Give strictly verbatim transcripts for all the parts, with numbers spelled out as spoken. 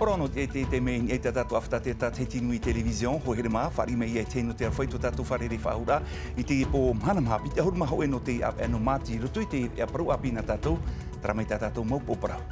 Ora nō te, te, te mea i niʻa i tā tātou ʻāfata te Tātaʻi Nui Television, Hoʻi Here mā, fāriʻi mai ia i te hinu te aroha i tō tātou fārerei faʻahou ra, i te pō mahana maha piti ʻahuru mā hōʻē nō te ʻāvaʻe nō Māti, i roto i te ʻāvaʻe parau ʻāpī nā tātou, terā mai tā tātou mau pō parau.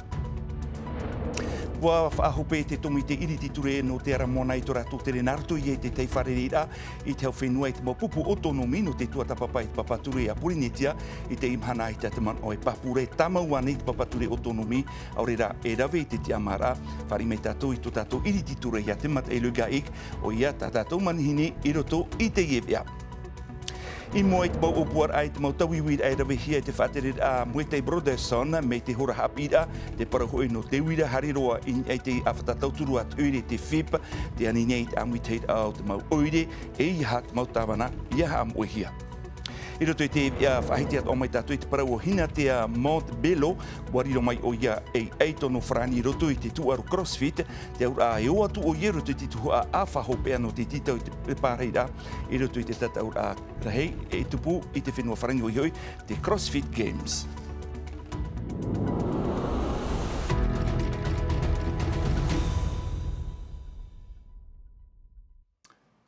ʻUa faʻahope te tōmite ʻiriti ture nō te ara moana i tō rātou tere nā roto ia i te tahi fārereiraʻa, i te hau fenua i te mau pupu autonomi nō te tuatāpapa i te papa ture a Porinetia, i teie mahana i tā te manaʻo e pāpū ra e tāmau ānei te papa ture autonomi, ʻaore rā e rave i te tiʻamāraʻa, fāriʻi mai tātou i tō tātou ʻiriti ture ia te mataʻi Lugaik, ʻoia tā tātou manihini i roto i teie veʻa. I mua i te mau ʻōpuaraʻa i te mau tauiuiraʻa e ravehia i te faʻatereraʻa Muay Thai Brotherson, mai te hora haʻapiʻiraʻa, te parau hoʻi nō te uira haere roa i niʻa i te ʻāfata tauturu a te ʻoire te FIP, tē ani nei i te ʻāmuitahiraʻa o te mau ʻoire, e ʻeiaha te mau tāvana, ʻia haʻamoʻehia. I roto i te, ʻia faʻahiti atoʻa mai tātou i te parau o Hinatea Montebello, ʻua riro mai ʻoia ei ʻaito nō Farāni i roto i te tūʻaro CrossFit, te auraʻa e ō atu ʻoia i roto i te tuhaʻa ʻāfa hopeʻa nō te tītau i te pārahiraʻa, i roto i te tataʻuraʻa rahi, e tupu i te fenua Farāni ʻoia hoʻi, te CrossFit Games.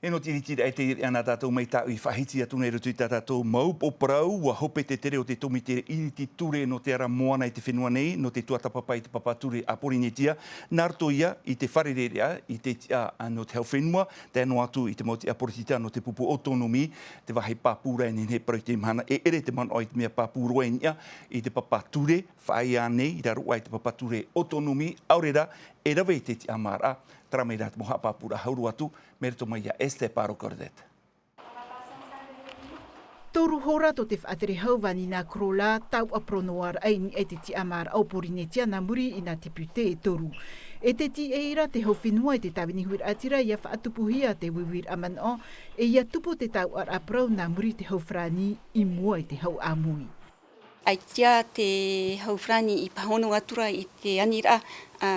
E nō te ʻiritiraʻa i teie ana tātou mai tāʻu i faʻahiti atu nei roto i tā tātou mau pō parau, ʻua hope te tere o te tōmite ʻiriti ture nō te ara moana i te fenua nei, nō te tuatāpapa i te papa ture a Porinetia, nā roto ia i te fārereiraʻa, i te tiʻa nō te hau fenua, tae noa atu i te mau tiʻa poritita nō te pupu autonomi, te vāhi pāpū ra e nehenehe e parau i teie mahana, e ʻere te manaʻo i te mea pāpū roa i niʻa i te papa ture, faʻaea nei, i raro aʻe i te papa ture autonomi, ʻaore rā, e rave i te tiʻamāraʻa, terā mai rā te mau haʻapāpūraʻa hau roa atu, mai roto mai ia Esther Paro Cordet. Toru hora tō te faʻatere hau Vanina Krolā, tauʻaparau noa ra i niʻa i te tiʻamāraʻa o Porinetia nā muri i nā tēpute e toru. E te tīaʻi ra te hau fenua i te tāvini huiraʻatira ʻia faʻatupuhia te uiuiraʻa manaʻo, e ʻia tupu te tauʻaraʻa parau nā muri i te hau Farāni i mua i te hau ʻāmui. ʻAita te hau Farāni i pāhono atu ra i te aniraʻa a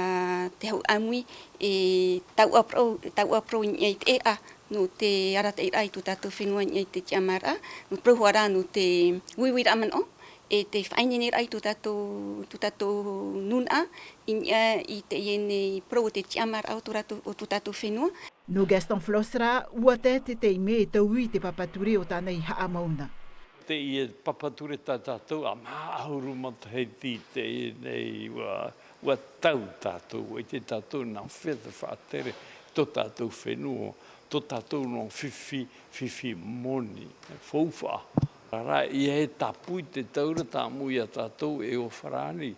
te hau ʻāmui, e tauʻaparau, tauʻaparau i niʻa i te ʻēʻa nō te arataʻiraʻa i tō tātou fenua i niʻa i te tiʻamāraʻa, nō te parau hoʻi ra nō te uiuiraʻa manaʻo, e te faʻaineineraʻa i tō tātou, tō tātou nūnaʻa, i niʻa i teie nei parau o te tiʻamāraʻa o tō rātou, o tō tātou fenua. Nō Gaston Flosse rā, ʻua tae te taime e taui i te papa ture o tāna i haʻamau na. Teie papa ture tā tātou, ʻa maha ʻahuru matahiti i teie nei, ʻua, ʻua tau tātou, ʻua ʻite tātou nā hea te faʻatere tō tātou fenua, tō tātou noa fifi, fifi moni, faufaʻa. Rā, ʻia e tāpū i te taura tāmau ia tātou e ʻo Farāni,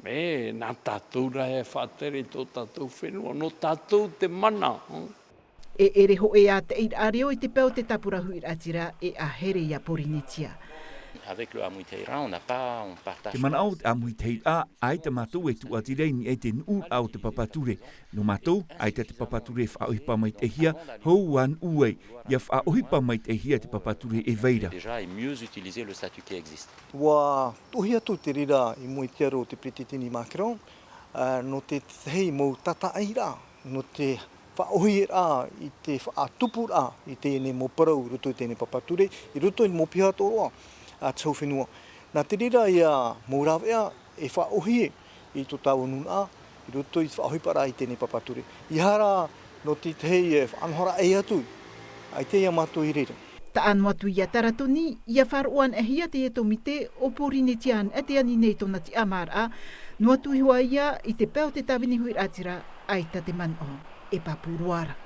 mea nā tātou rā e faʻatere i tō tātou fenua, nō tātou te mana. E ʻere hōʻē ā te ʻairaʻa reo i te pae o te tāpura huiraʻatira e ʻahere ia Porinetia. Avec le Amuiteira, on n'a pas, on partage Te manaʻo o te ʻāmuitahiraʻa, ʻaita mātou e tūʻatira i niʻa i te nuʻuraʻa o te papa ture. Nō mātou, ʻaita te papa ture e faʻaʻohipa maitaʻihia, hou ā nuʻu ai, ʻia faʻaʻohipa maitaʻihia te papa ture e vai ra. Déjà, et mieux utiliser le statut qui existe. ʻUa tuʻuhia atu te reira i mua i te aro o te Peretiteni Macron, ā, nō te tahi mau tātaʻiraʻa, nō te faʻaʻohiparaʻa i te faʻatupuraʻa i teie nei mau parau i roto i teie nei papa ture, i roto i te mau piha atoʻa roa a te hau fenua. Nā te reira ia mau rāveʻa e faʻaʻohie i tō tāua nūnaʻa, i roto i te faʻaʻohiparaʻa i teie nei papa ture. ʻEiaha rā nō te tahi e faʻanahoraʻa atu, ʻaita ia mātou i reira. Taʻa noa atu ia Taratoni, ʻia faʻaroʻo anaʻe hia teie tōmite ʻo Porinetia anaʻe tē ani nei tōna tiʻamāraʻa, noa atu iho ā ia i te pae o te tāvini huiraʻatira, ʻaita te manaʻo e pāpū roa ra.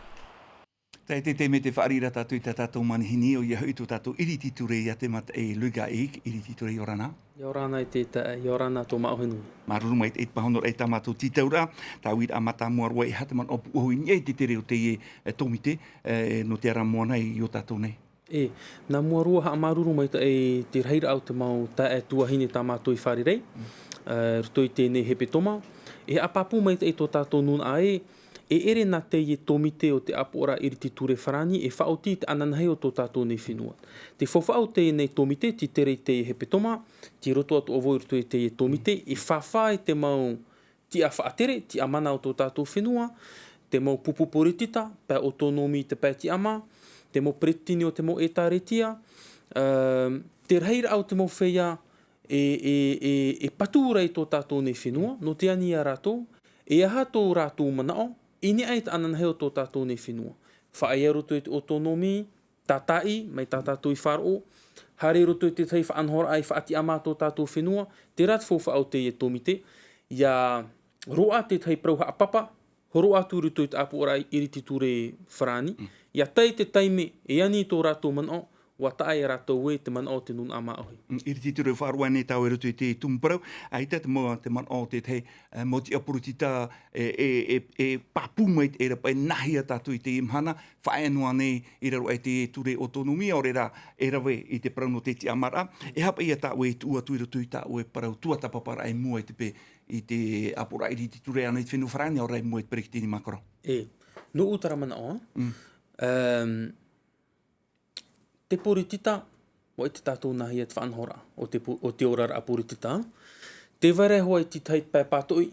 Tae te taime tē fāriʻi ra tātou i tā tātou manihini, ʻoia hoʻi tō tātou ʻiriti ture ia te mataʻi Lugaik, ʻiriti ture ʻia ora na. ʻIa ora na i te ta-, ʻia ora na tō māʻohi nui. Māuruuru maitaʻi i te pāhonoraʻa i tā mātou tītauraʻa, tā uiraʻa mātāmua roa, e aha te manaʻo pūʻohu i niʻa i te tere o teie, e, tōmite, e, nō te ara moana i ō tātou nei. E, nā mua roa haʻamāuruuru maitaʻi i te rahiraʻa o te mau taeaʻe tuahine tā mātou i fārerei, e, roto i teie nei hepetoma. E haʻapāpū maitaʻi tō tātou nūnaʻa ē, e ʻere nā teie tōmite o te ʻāpoʻoraʻa ʻiriti ture Farāni e faʻaoti i te ananahi o tō tātou nei fenua. Te faufaʻa o teie nei tōmite, tē tere i teie hepetoma, tei roto atoʻa vau i roto i teie tōmite, e fāfā i te mau tiʻa faʻatere, tiʻamana o tō tātou fenua, te mau pupu poritita, pae autonomi i te pae tiʻamā, te mau peretiteni o te mau ʻētāretia, ā, te rahiraʻa o te mau feiā e, e, e, e patu ra i tō tātou nei fenua, nō te ani ia rātou, E aha tō rātou manaʻo i niʻa i te ananahi o tō tātou nei fenua. Faʻaea i roto i te autonomie, tātaʻi mai tā tātou i faʻaroʻo, haere i roto i te tahi faʻanahoraʻa i faʻatiʻamā tō tātou fenua. Terā te faufaʻa o teie tōmite, ia roaʻa te tahi parau haʻapapa, horoʻa atu i roto i te ʻāpoʻoraʻa iriti ture farāni, ia tae te taime e ani i tō rātou manaʻo, ua taʻa ia rātou ē te manaʻo o te nūnaʻa māʻohi. Iriti ture faʻaroʻo nei tāua i roto i te tumu parau, ʻaita te mau te manaʻo o te tahi mau tiʻa poritita e pāpū mai te ʻera paʻi nāhea tātou i teie mahana, faʻaea noa nei i raro aʻe i te ture autonomie ʻaore rā e rave i te parau nō te tiʻamāraʻa. E haʻapaʻo ia tāua e tuʻu atu i roto i tāua parau tuatāpaparaʻa i mua i te pē i te ʻāpoʻoraʻa iriti ture ana i te fenua farāni ʻaore rā i mua i te peretiteni macron. E nō ʻu tara manaʻo, te poritita ua ʻite tātou nāhea te faʻanahoraʻa o te oraraʻa poritita. Te vai ra hoʻi te tahi pae pātoʻi,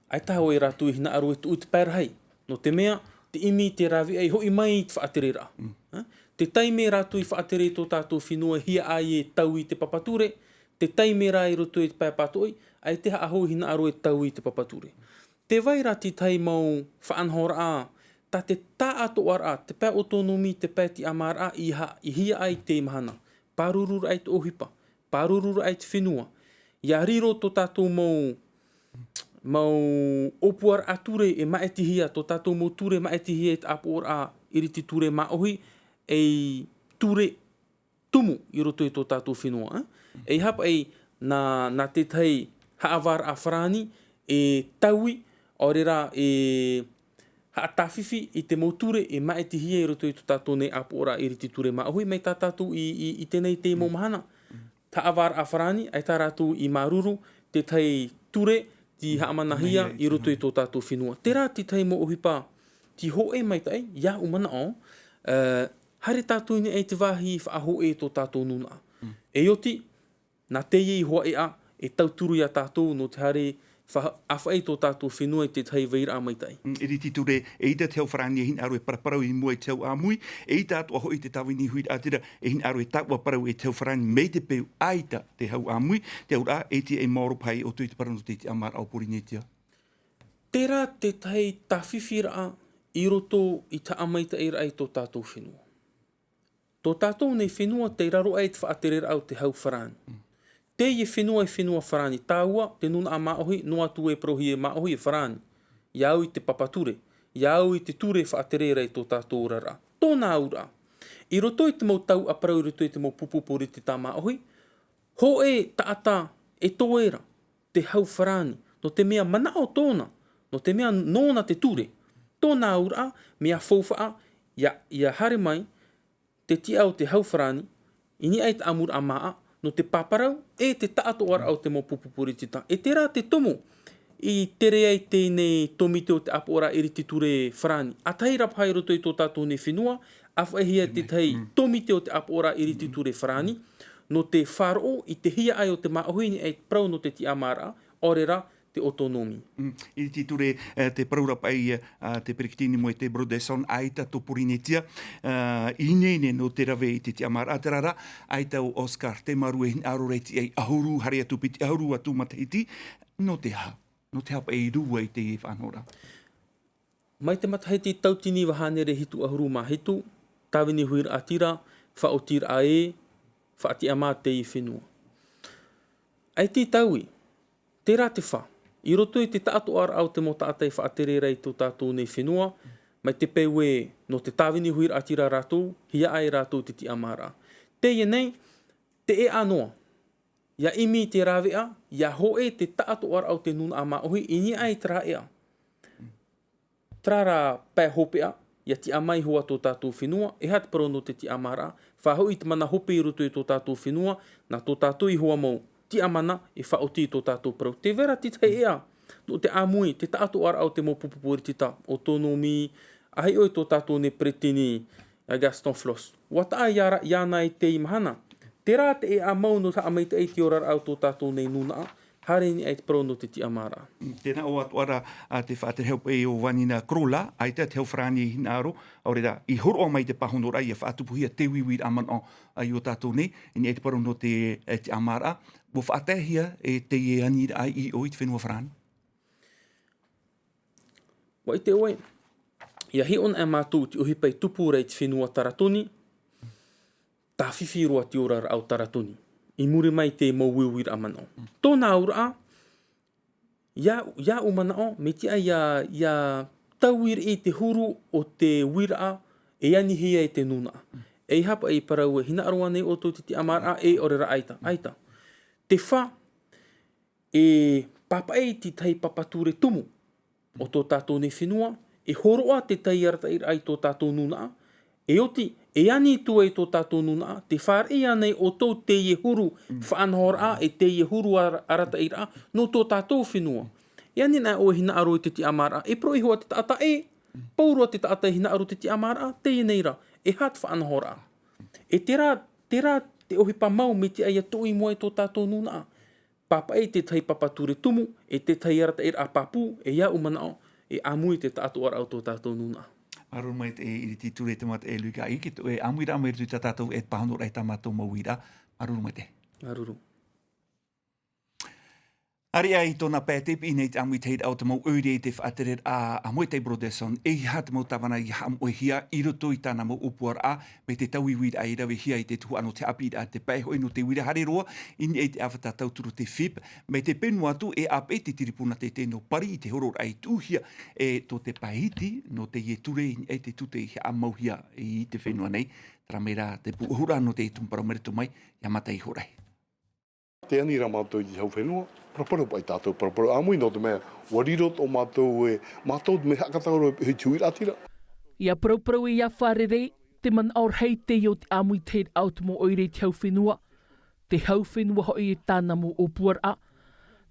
ʻaita hoʻi rātou i hinaʻaro e tuʻu i te pae rahi, nō te mea te ʻimi i te rāveʻa i hoʻi mai i te faʻatereraʻa. Te taime rātou i faʻatere i tō tātou fenua e hiaʻai e taui i te papa ture, te taime rā i roto i te pae pātoʻi ʻaita e haʻahou i hinaʻaro e taui i te papa ture. Te vai ra te tahi mau faʻanahoraʻa tā te taʻatoʻaraʻa, te pae autonomie, te pae tiʻamāraʻa i hiaʻai i teie mahana. Pāruru raʻa i te ʻohipa, pāruru raʻa i te fenua, ia riro tō tātou mau mau ʻōpuaraʻa ture e māʻitihia, tō tātou mau ture māʻitihia i te ʻāpoʻoraʻa iriti ture māʻohi, ei ture tumu i roto i tō tātou fenua. E haʻapaʻo nā te tahi haʻavāraʻa farāni e taui ʻaore rā e haʻatāfifi i te mau ture e māʻitihia i roto i tō tātou nei ʻāpoʻoraʻa iriti ture māʻohi mai tā tātou i ʻite nei i teie mau mahana. Haʻavāraʻa farāni ʻaita rātou i māuruuru te tahi ture tei haʻamanahia i roto i tō tātou fenua. Terā te tahi mau ʻohipa tei hōʻē maitaʻi i aʻu manaʻo, haere tātou i niʻa i te vāhi faʻahōʻē i tō tātou nūnaʻa. E oti nā teie i hoʻi ʻā e tauturu iā tātou nō te haere ʻāfaʻi i tō tātou fenua i te tahi vairaʻa maitaʻi. Iriti ture, e ʻaita te hau farāni e hinaʻaro e paraparau i mua i te hau ʻāmui, e ʻaita atoʻa hoʻi te tāvini huiraʻatira e hinaʻaro e taʻua parau e te hau farāni mai te peu ʻaita te hau ʻāmui. Te auraʻa e tiʻa e maoro paha ʻoutou i te parau nō te tiʻamāraʻa o porinetia. Terā te tahi tāfifiraʻa i roto i te haʻamaitaʻiraʻa i tō tātou fenua. Tō tātou nei fenua tei raro aʻe i te faʻatereraʻa o te hau farāni. Teie fenua e fenua farāni, tāua te nūnaʻa māʻohi noa atu e parauhia e māʻohi e farāni. Ia au i te papa ture, ia au i te ture faʻatereraʻa i tō tātou oraraʻa. Tōna auraʻa, i roto i te mau tauʻaparau i roto i te mau pupu poritita māʻohi, hōʻē taʻata e toe ra te hau farāni, nō te mea manaʻo tōna, nō te mea nōna te ture. Tōna auraʻa, mea faufaʻa ia haere mai te tiʻa o te hau farāni i niʻa i te ʻamuraʻa māʻa nō te pāparau e te taʻatoʻaraʻa o te mau pupu poritita. E terā te tumu i tere ai teie nei tōmite o te ʻāpoʻoraʻa iriti ture farāni, ʻātahi ra paha i roto i tō tātou nei fenua, ʻāfaʻihia te tahi tōmite o te ʻāpoʻoraʻa iriti ture farāni nō te faʻaroʻo i te hiaʻai o te māʻohi i niʻa i te parau nō te tiʻamāraʻa ʻaore rā te autonomie. Iriti ture, te parau ra paʻi a te peretiteni moetai Brotherson, ʻaita tō porinetia i ineine nō te rave i te tiʻamāraʻa. Terā rā, ʻaita ʻo Oscar Temaru e hinaʻaro ra i te tiʻa i ʻahuru, haere atu piti ʻahuru atu matahiti. Nō te aha? Nō te aha paʻi e rua i teie faʻanahoraʻa? Mai te matahiti tauatini iva hānere hitu ʻahuru mā hitu, tāvini huiraʻatira, faʻaotiraʻa ē, faʻatiʻamā teie fenua. ʻAita i taui, terā te fā, i roto i te taʻatoʻaraʻa o te mau taʻata e faʻatere ra i tō tātou nei fenua, mai te peu ē nō te tāvini huiraʻatira rātou, hiaʻai rātou i te tiʻamāraʻa. Teie nei, te ʻēʻa noa ia ʻimi i te rāveʻa, ia hōʻē te taʻatoʻaraʻa o te nūnaʻa māʻohi i niʻa i terā ʻēʻa. Terā rā pae hopeʻa, ia tiʻamā iho ā tō tātou fenua, e aha te parau nō te tiʻamāraʻa, faʻahoʻi te mana hope i roto i tō tātou fenua, nā tō tātou iho ā mau tiʻamana e faʻaoti i tō tātou parau. Tē vai ra te tahi ʻēʻa nō te ʻāmui, te taʻatoʻaraʻa o te mau pupu poritita, autonomie, ʻaita hoʻi tō tātou nei peretiteni a Gaston Flosse. Ua taʻa iāna i teie mahana. Terā te ʻēʻa mau nō te haʻamaitaʻi i te oraraʻa o tō tātou nei nūnaʻa, haere i niʻa i te parau nō te tiʻamāraʻa. Tēnā ʻoe atoʻa ra, te faʻatere hau paʻi ʻo Vanina Crolla, ʻaita te hau farāni i hinaʻaro, ʻaore rā, i hōroʻa mai te pāhonoraʻa ia faʻatupuhia te uiuiraʻa manaʻo i ō tātou nei, i niʻa i te parau nō te tiʻamāraʻa. Ua faʻataehia e teie aniraʻa i ʻō i te fenua farāni? ʻUa ʻite ʻoe, ʻia hiʻo na mātou i te ʻohipa i tupu ra i te fenua Taratoni, tāfifi roa te oraraʻa o Taratoni. I muri mai te mau uiuiraʻa manaʻo. Tōna auraʻa, ʻia, ʻia ʻu manaʻo, mea tiʻa ʻia, ʻia tauiraʻa i te huru o te uiraʻa e anihia e te nūnaʻa. E hapa e parau e hinaʻaro nei ʻoutou te tiʻamāraʻa, e ʻaore rā ʻaita, ʻaita. Te fā, e pāpaʻi te tahi papa ture tumu o tō tātou nei fenua, e hōroʻa te tahi arataʻiraʻa i tō tātou nūnaʻa, e oti, e ani atu ai tō tātou nūnaʻa, tē fāriʻi ana nei ʻoutou teie huru faʻanahoraʻa, e teie huru ara-, arataʻiraʻa, nō tō tātou fenua. E ani na ʻoe hinaʻaro i te tiʻamāraʻa, e parau iho ā te taʻata ē, pauroa te taʻata e hinaʻaro te tiʻamāraʻa, teie nei rā, e aha te faʻanahoraʻa. E terā, terā te ʻohipa mau mea tiʻa ʻia tuʻu i mua i tō tātou nūnaʻa. Pāpaʻi te tahi papa ture tumu, e te tahi arataʻiraʻa pāpū, e ʻia ʻu manaʻo, e ʻāmui te taʻatoʻaraʻa o tō tātou nūnaʻa. Māuruuru maitaʻi e ʻIriti Ture Tamatea Luika, i te ʻoe ʻāmuiraʻa mai roto i tā tātou e pāhonoraʻa i tā mātou mau uiraʻa. Māuruuru maitaʻi. Māuruuru. ʻĀreʻa i tōna pae tei piʻi nei te ʻāmuitahiraʻa o te mau ʻoire i te faʻatereraʻa a Moetai Brotherson, e aha te mau tāvana ʻia haʻamoʻehia i roto i tāna mau ʻōpuaraʻa, mai te tauiuiraʻa i ravehia i te tuhaʻa nō te haʻapiʻiraʻa te pae hoʻi nō te uira haere roa i niʻa i te ʻāfata tauturu te FIP, mai te penu atu e ʻāpeʻe te tiripuna teitei nō Pari i te hororaʻa i tuʻuhia e tō te pae iti nō teie ture i niʻa i te tute i haʻamauhia i te fenua nei. Terā mai rā te pūʻohuraʻa nō te tumu parau mai roto mai, ʻia mata iho rahi. Tē ani ra mātou i te hau fenua, paraparau paʻi tātou, paraparau ʻāmui nō te mea, ʻua riro tō mātou e, mātou mea haʻakata roa i te uiraʻatira. ʻIa paraparau e ʻia fārerei, te manaʻo rahi teie o te ʻāmuitahiraʻa o te mau ʻoire i te hau fenua, te hau fenua hoʻi e tāna mau ʻōpuaraʻa.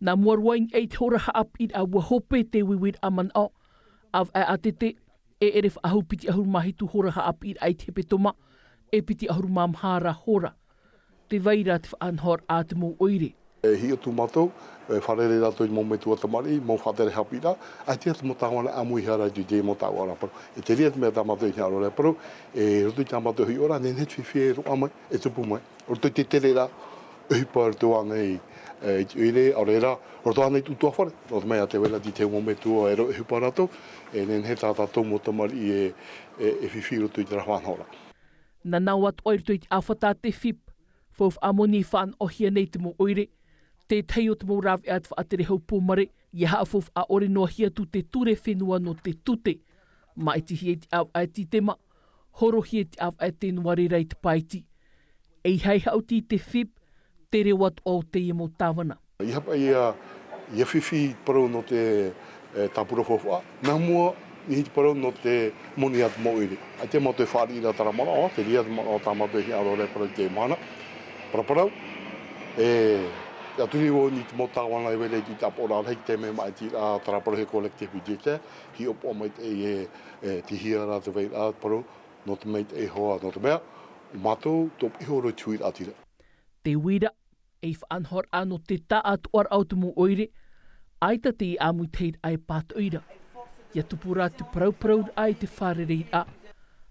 Nā mua roa i niʻa i te hora haʻapiʻiraʻa ʻua hope te uiuiraʻa manaʻo, ʻāvaʻe ʻātete, e ʻere faʻahou piti ʻahuru mā hitu hora haʻapiʻiraʻa i te hepetoma, e piti ʻahuru mā maha ra hora. Tē vai ra te faʻanahoraʻa a te mau ʻoire. E hiʻo atu mātou, e fārerei rātou i te mau metua tamariʻi, mau faʻatere haʻapiʻiraʻa, ʻaita te mau tāvana ʻāmuihia ra i te mau tāuʻaraʻa parau. E te reira te mea tā mātou i hinaʻaro ra e parau, e roto i tā mātou hiʻoraʻa, nehenehe te fifi e roaʻa mai, e tupu mai. Roto i te tereraʻa, ʻohipa roto ānei, e, i te ʻoire, ʻaore rā, roto ānei i te ʻutuāfare, nō te mea tē vai ra te mau metua e rave ʻohipa rātou, e nehenehe tā tātou mau tamariʻi e, e, e fifi roto i terā faʻanahoraʻa. Nā, nā ʻō atu ʻoe i roto i te ʻāfata a te FIP, faufaʻa moni e faʻanahohia nei te mau ʻoire, te tahi o te mau rāveʻa te faʻatere hau pōmare, ʻia haʻafaufaʻa ʻore noa hia atu te ture fenua nō te tute. Māʻitihia i te ʻāvaʻe Tītema, horohia i te ʻāvaʻe Tenuare ra i te pae iti. E ʻeiaha e haʻuti i te FIP, te reo atoʻa o teie mau tāvana. ʻIa haʻapaʻo ʻia, ʻia fifi parau nō te, e, tāpura faufaʻa. Nā mua, nehenehe te parau nō te moni a te mau ʻoire. ʻAita mātou e fāriʻi ra terā manaʻo, te reira te manaʻo tā mātou e hinaʻaro ra e parau i teie mahana. Paraparau, e, ʻia turi vau i te mau tāvana e vai ra i te ʻāpoʻoraʻa rahi i te mea māʻitiraʻa terā parau he collectif budgétaire, hiʻopoʻa maitaʻi e, e, tei hea rā te vairaʻa parau, nō te maitaʻi hoʻi, nō te mea, mātou, tō piʻi horo i te uiraʻatira. Te uira, e faʻanahoraʻa nō te taʻatoʻaraʻa o te mau ʻoire, ʻaita te ʻāmuitahiraʻa e pātoʻi ra. ʻIa tupu rā te parauparauraʻa i te fārereiraʻa.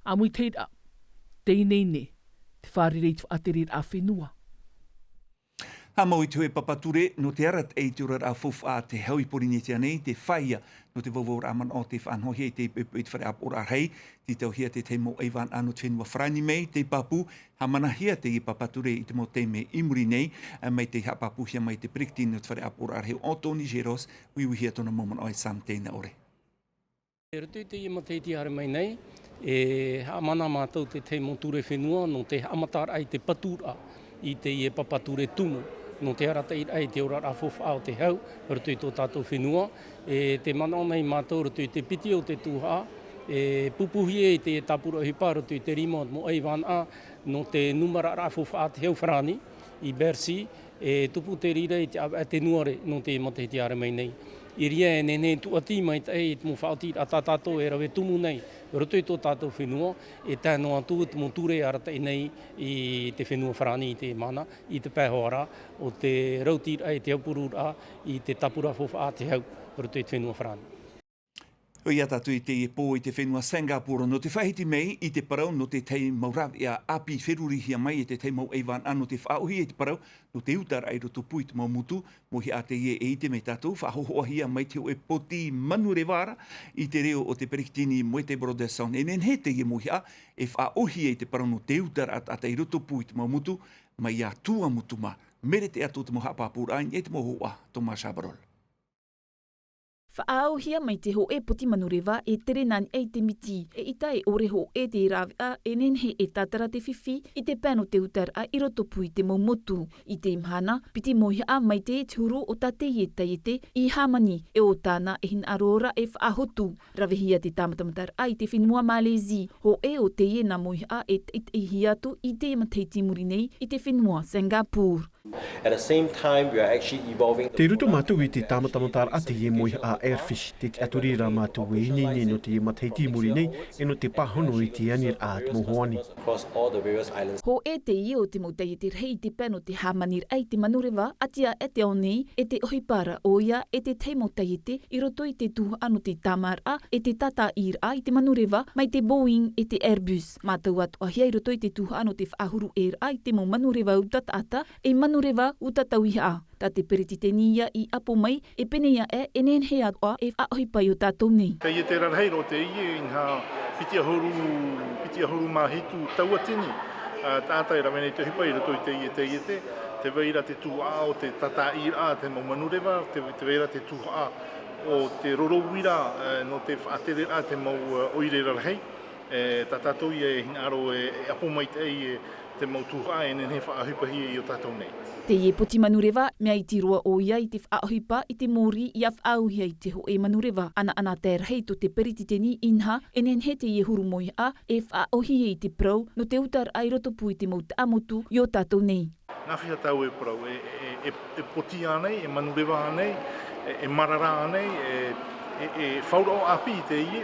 ʻĀmuitahiraʻa, tei ineine, te fārerei i te faʻatereraʻa fenua. Haʻamau i te hōʻē papa ture, nō te arataʻi i te oraraʻa faufaʻa a te hau i Porinetia nei, te feiā, nō te vauvau ra manaʻo tei faʻanahohia i te poʻipoʻi i te fare ʻāpoʻoraʻa rahi, tītauhia te tahi mau ʻaivānaʻa nō te fenua Farāni mai, tei pāpū, haʻamanahia teie papa ture i te mau taime i muri nei, mai tei haʻapāpūhia mai te peretiteni nō te fare ʻāpoʻoraʻa rahi ʻo Anthony Géros, uiuihia tōna mau manaʻo e Sam Teinaʻore. I roto i teie matahiti haere mai nei, e haʻamana mātou te tahi mau ture fenua, nō te haʻamataraʻa i te paturaʻa i teie papa ture tumu, nō te arataʻiraʻa i te oraraʻa faufaʻa o te hau, roto i tō tātou fenua, e tē manaʻo nei mātou roto i te piti o te tuhaʻa, e pupuhia i te tāpura ʻohipa roto i te rima o te mau ʻaivānaʻa, nō te numararaʻa faufaʻa a te hau Farāni, i Bercy, e tupu te reira i te ʻāvaʻe Tenuare nō te matahiti haere mai nei. I reira e nehenehe e tūʻati maitaʻi i te mau faʻaotiraʻa tā tātou e rave tumu nei, roto i tō tātou fenua, e tae noa atu te mau ture e arataʻi nei i te fenua Farāni i teie mahana, i te pae hoʻi ra, ʻo te rautiraʻa i te aupururaʻa i te tāpura faufaʻa a te hau, roto i te fenua Farāni. ʻOia tātou i teie pō i te fenua Singapore, nō te faʻahiti mai i te parau nō te tahi mau rāveʻa ʻāpī ferurihia mai e te tahi mau ʻaivānaʻa nō te faʻaʻōhie i te parau nō te utaraʻa i roto pū i te mau motu. Mauhaʻa teie e ʻite mai tātou, faʻahōhoʻahia mai te hōʻē poti manureva ra i te reo o te peretiteni Moetai Brotherson. E nehenehe teie mauhaʻa e faʻaʻōhie i te parau nō te utaraʻa taʻata i roto pū i te mau motu, mai iā Tuamotu mā. Merete atu te mau haʻapāpūraʻa i niʻa i te mau hōhoʻa, Thomas Chabrol. Faʻaʻōhia mai te hōʻē poti manureva e tere nā niʻa i te miti, eʻita e ʻore hōʻē te rāveʻa, e nehenehe e tātara te fifi i te pae nō te utaraʻa i roto pū i te mau motu. I teie mahana, piti mauhaʻa mai te huru o tā teie taiete i hāmani, e ʻo tāna e hinaʻaro ra e faʻahotu. Ravehia te tāmatamataraʻa i te fenua Malaisie, hōʻē o teie nā mauhaʻa e taʻitaʻihia atu i te matahiti i muri nei i te fenua Singapore. At the same time, we are actually evolving. Tei roto mātou i te tāmatamataraʻa teie mauhaʻa Airfish, tē tiʻaturi ra mātou e ineine nō teie matahiti i muri nei, e nō te pāhono i te aniraʻa a te mau hoani. Across all the various islands. Hōʻē teie o te mau taiete rahi i te pae nō te hāmaniraʻa i te manureva, ʻati aʻe te ao nei, e te ʻohipa ra ʻoia e te tahi mau taiete i roto i te tuhaʻa nō te tāmāraʻa e te tātaʻiraʻa i te manureva mai te Boeing e te Airbus. Mātau atoʻahia i roto i te tuhaʻa nō te faʻahuru ʻē raʻa i te mau manureva uta taʻata, e manureva uta tauihaʻa. Tā te peretiteni ia i ʻapo mai, e pēnei aʻe e nehenehe atoʻa e faʻaʻohipa i ō tātou nei. Taiete rarahi roa teie, inaha piti ʻahuru, piti ʻahuru mā hitu tauatini, ā, taʻata e rave nei te ʻohipa i roto i teie taiete, tē vai ra te tuhaʻa o te tātaʻiraʻa te mau manureva, tē, tē vai ra te tuhaʻa o te roro uira, ā, nō te faʻatereraʻa te mau, ā, ʻoire rarahi. E, tā tātou ia e hinaʻaro e, e ʻapo maitaʻi e te mau tuhaʻa e nehenehe faʻaʻohipahia i ō tātou nei. Teie poti manureva, mea iti roa ʻoia i te faʻaʻohipa i te mōrī ia faʻaauhia i te hōʻē manureva ʻanaʻana tae rahi tō te peretiteni, inaha e nehenehe teie huru mauhaʻa e faʻaʻōhie i te parau nō te utaraʻa i roto pū i te mau taʻamotu i ō tātou nei. Nā hea tāʻu e parau, e, e, e, e poti ānei, e manureva ānei, e, e marara ānei, e, e, e fauraʻo ʻāpī teie,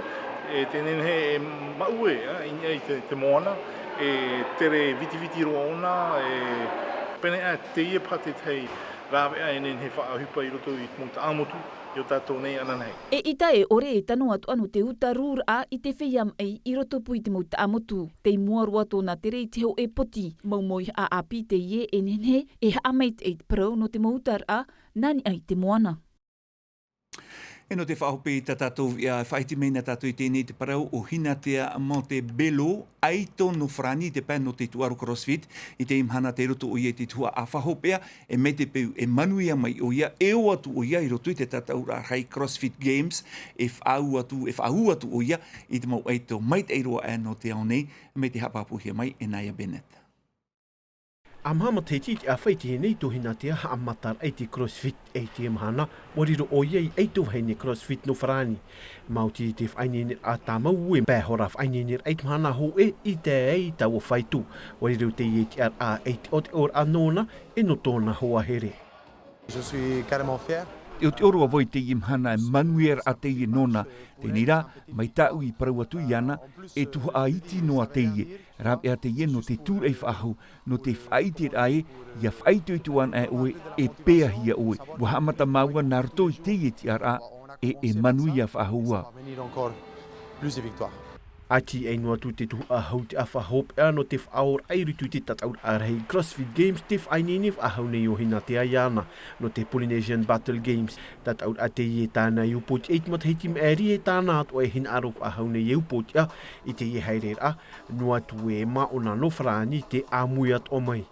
e tē nehenehe e maʻue, ā, i niʻa i te, te moana, e tere vitiviti roa ʻōna, e pēnei aʻe teie paha te tahi rāveʻa e nehenehe faʻaʻohipa i roto i te mau taʻamotu i ō tātou nei ananahi. Eʻita e ʻore e tano atoʻa nō te uta rūraʻa i te feiā maʻi i roto pū i te mau taʻamotu. Tei mua roa tōna tere i te hōʻē poti, mau mauhaʻa ʻāpī teie e nehenehe e haʻamaitaʻi i te parau nō te mau utaraʻa nā niʻa i te moana. E nō te faʻahope i tā tātou ia faʻahiti mai na tātou i teie nei te parau o Hinatea Montebello, ʻaito nō Farāni i te pae nō te tūʻaro CrossFit, i teie mahana tei roto ʻoia i te tuhaʻa faʻahopeʻa, e mai te peu e manuia mai ʻoia, e ō atu ʻoia i roto i te tataʻuraʻa rahi CrossFit Games, e faʻaū atu, e faʻaū atu ʻoia i te mau ʻaito maitaʻi roa aʻe nō te ao nei, mai te haʻapāpūhia mai e Naya Bennett. ʻA maha matahiti i te ʻāfaʻi i teie nei tō Hinatea haʻamataraʻa i te CrossFit, e i teie mahana, ʻua riro ʻoia ei ʻaito vahine CrossFit nō Farāni. Maoti te faʻaineineraʻa tāmau e pae hora faʻaineineraʻa i te mahana hōʻē i tae ai i taua fāito. ʻUa riro teie tiʻaraʻa ei teʻoteʻoraʻa nōna, e nō tōna hoa here. Je suis carrément fier. Teʻoteʻo roa vau i teie mahana e manuiaraʻa teie nōna. Teie nei rā, mai tāʻu i parau atu iāna, e tuhaʻa iti noa teie. Rāveʻa teie nō te tūraʻi faʻahou, nō te faʻaʻiteraʻa ē, ʻia faʻaitoito ana ʻoe, e peahia ʻoe. ʻUa haʻamata māua nā roto i teie tiʻaraʻa, e, e manuia faʻahou ā. ʻAita e noa atu te tuhaʻa hau te ʻāfa hopeʻa nō te faʻaora i roto i te tataʻuraʻa rahi CrossFit Games, te faʻaineine faʻahou nei o Hinatea iāna nō te Polynesian Battle Games. Tataʻuraʻa teie tāna i upoʻotiʻa i te matahiti maʻiri, e tāna atoʻa e hinaʻaro faʻahou nei e upoʻotiʻa i teie haereraʻa, noa atu e māʻona nō Farāni tē ʻāmui atoʻa mai.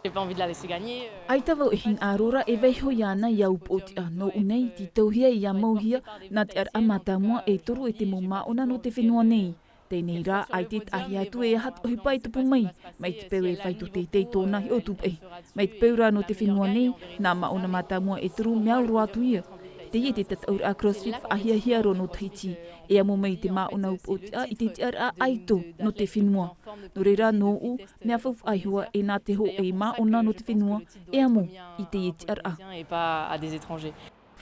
J'ai pas envie de la laisser gagner, euh. ʻAita vau e hinaʻaro ra e vaiiho iāna ʻia upoʻotiʻa. Nōʻu nei, tītauhia ʻia mauhia nā te tiʻaraʻa mātāmua e toru e te mau māʻona nō te fenua nei. Teie nei rā, ʻaita e taʻahi atu e aha te ʻohipa e tupu mai, mai te peu e fāito teitei tōna hiʻo tūpaʻi. Mai te peu rā nō te fenua nei, nā māʻona mātāmua e toru mea au roa atu ia. Teie te tataʻuraʻa CrossFit faʻahiahia roa nō Tahiti. E amo mai te māʻona upoʻotiʻa i te tiʻaraʻa ʻaito nō te fenua. Nō reira nōʻu, mea faufaʻa iho ā e nā te hōʻē māʻona nō te fenua, e amo i teie tiʻaraʻa. Et pas à des étrangers.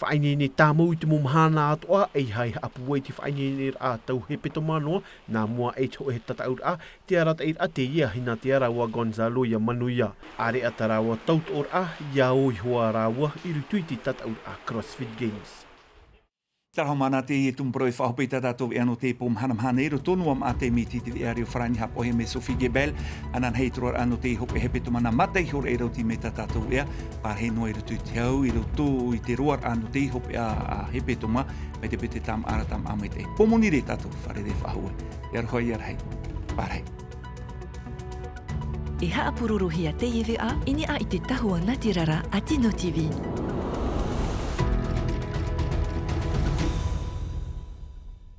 Faʻaineine tāmau i te mau mahana atoʻa, ʻeiaha e haʻapūai i te faʻaineineraʻa tau hepetoma noa, nā mua aʻe i te hōʻē tataʻuraʻa, te arataʻiraʻa teie a Hinatea rāua Gonzalo ʻia manuia. ʻAreʻa tā rāua tautoʻoraʻa, ʻia ō iho ā rāua i roto i te tataʻuraʻa CrossFit Games. Tarahu mana te e tumu parau e faʻahope i tā tātou veʻa nō te pō mahana mahana i roto noa mā te miti te veʻa reo farani hapohe me Sophie Gebel. Ananahi te roaraʻa nō te hope hepetoma nā mata i hora e rau ti me tā tātou veʻa. Pārahi noa i roto i te hau i roto i te roaraʻa nō te hope a hepetoma mai te pete tamaʻara tamaʻa mai te pō moni rē tātou fare rē faʻahou. Te aroha i arahi. Pārahi. E haʻapurorohia teie veʻa i niʻa i te tahua natirara a tino tv.